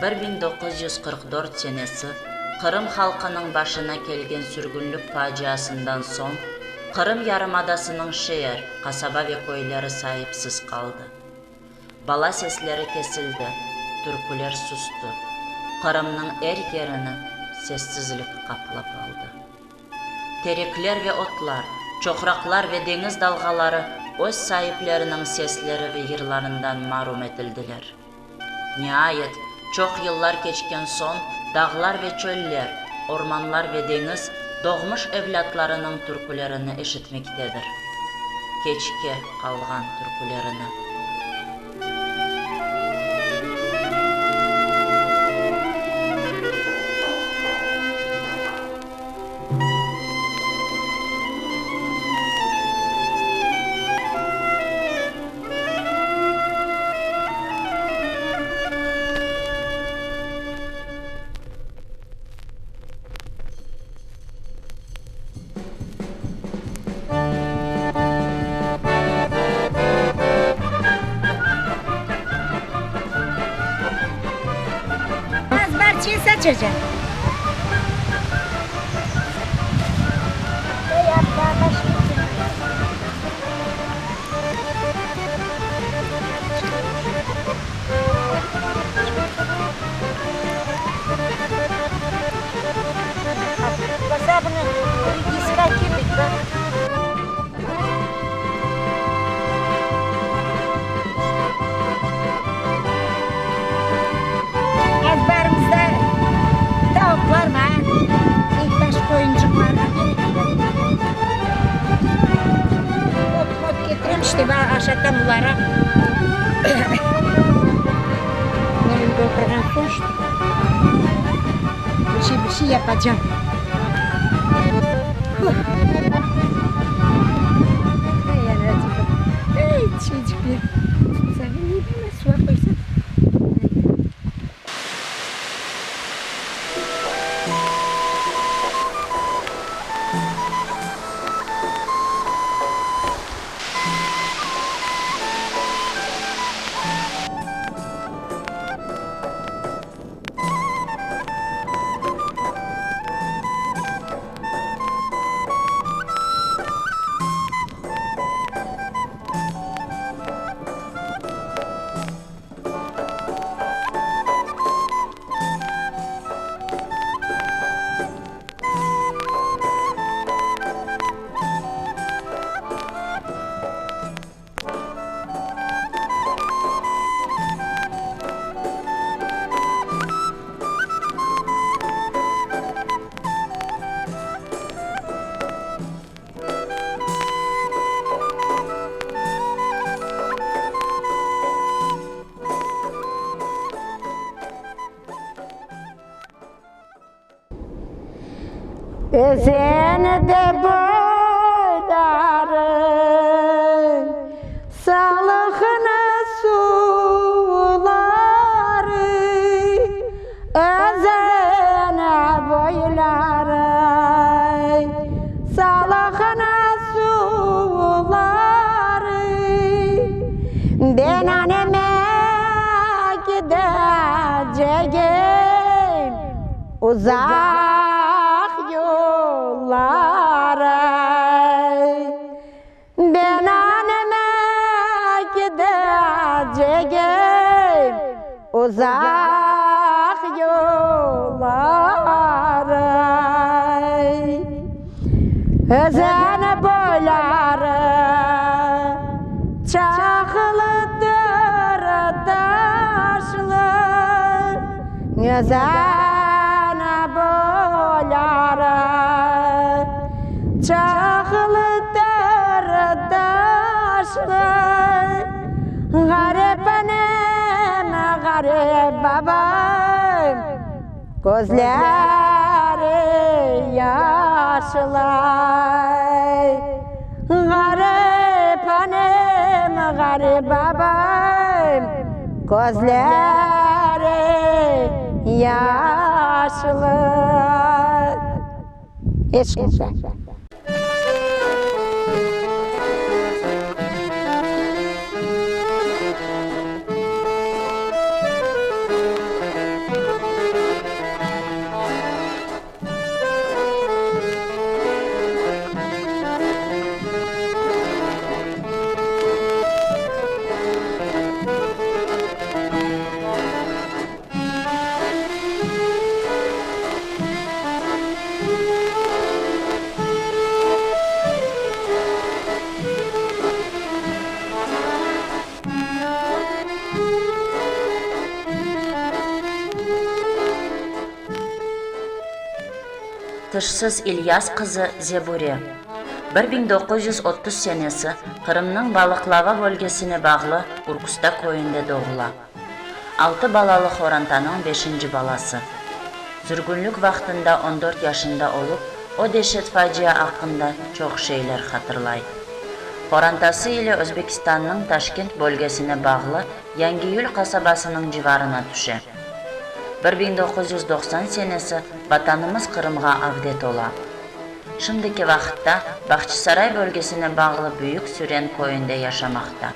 1944 senesi Qırım halqınıñ başına kelgen sürgünlik faciasından soñ Qırım yarımadasınıñ şeer, qasaba ve köyleri saipsiz qaldı. Bala sesleri kesildi, türküler sustı. Qırımnıñ er yerini sessizlik qaplap aldı. Terekler ve otlar, çoqraqlar ve deñiz dalğaları öz saipleriniñ sesleri ve yırlarından marum etildiler. Niayet, çoq yıllar keçken soñ, dağlar ve çöller, ormanlar ve deñiz doğmuş evlâtlarınıñ türkülerini eşitmektedir. Keçke qalğan türkülerini. Az bar çay saçacaq. Azbarımızda tavuqlar bar, ilk baş qoyunçıq bar. Ot-mot ketirem işte, aşatam bulara. Evimde oturğan soñ işte, bir şey, bir şey yapacam. Özende boyları, Salğın suvları, Özen boyları, Salğın suvları. Ben aneme gidecegim, Uzaq yollara. Ben aneme gidecegim, Uzaq yollara. Özen boyları çaqılıdır, taşlı, Özen boyları çaqılıdır, taşlı, Ğarip anem, ğarip babam, közleri yaşlı. Ğarip anem, ğarip babam, közleri yaşlı. Eşqıñızğa. Tışsız İlyas qızı Zebure, 1930 senesi Qırımnıñ Balıqlava bölgesine bağlı Urkusta köyünde doğula. Altı balalı horantanıñ beşinci balası. Sürgünlik vaqtında on dört yaşında olıp, o deşet facia aqqında çoq şeyler hatırlay. Horantası ile Özbekistannıñ Taşkent bölgesine bağlı Yangiyül qasabasınıñ civarına tüşe. 1990 senesi Vatanımız Qırımğa avdet ola. Şimdiki vaqıtta Bahçisaray bölgesine bağlı Büyük Süren köyünde yaşamaqta.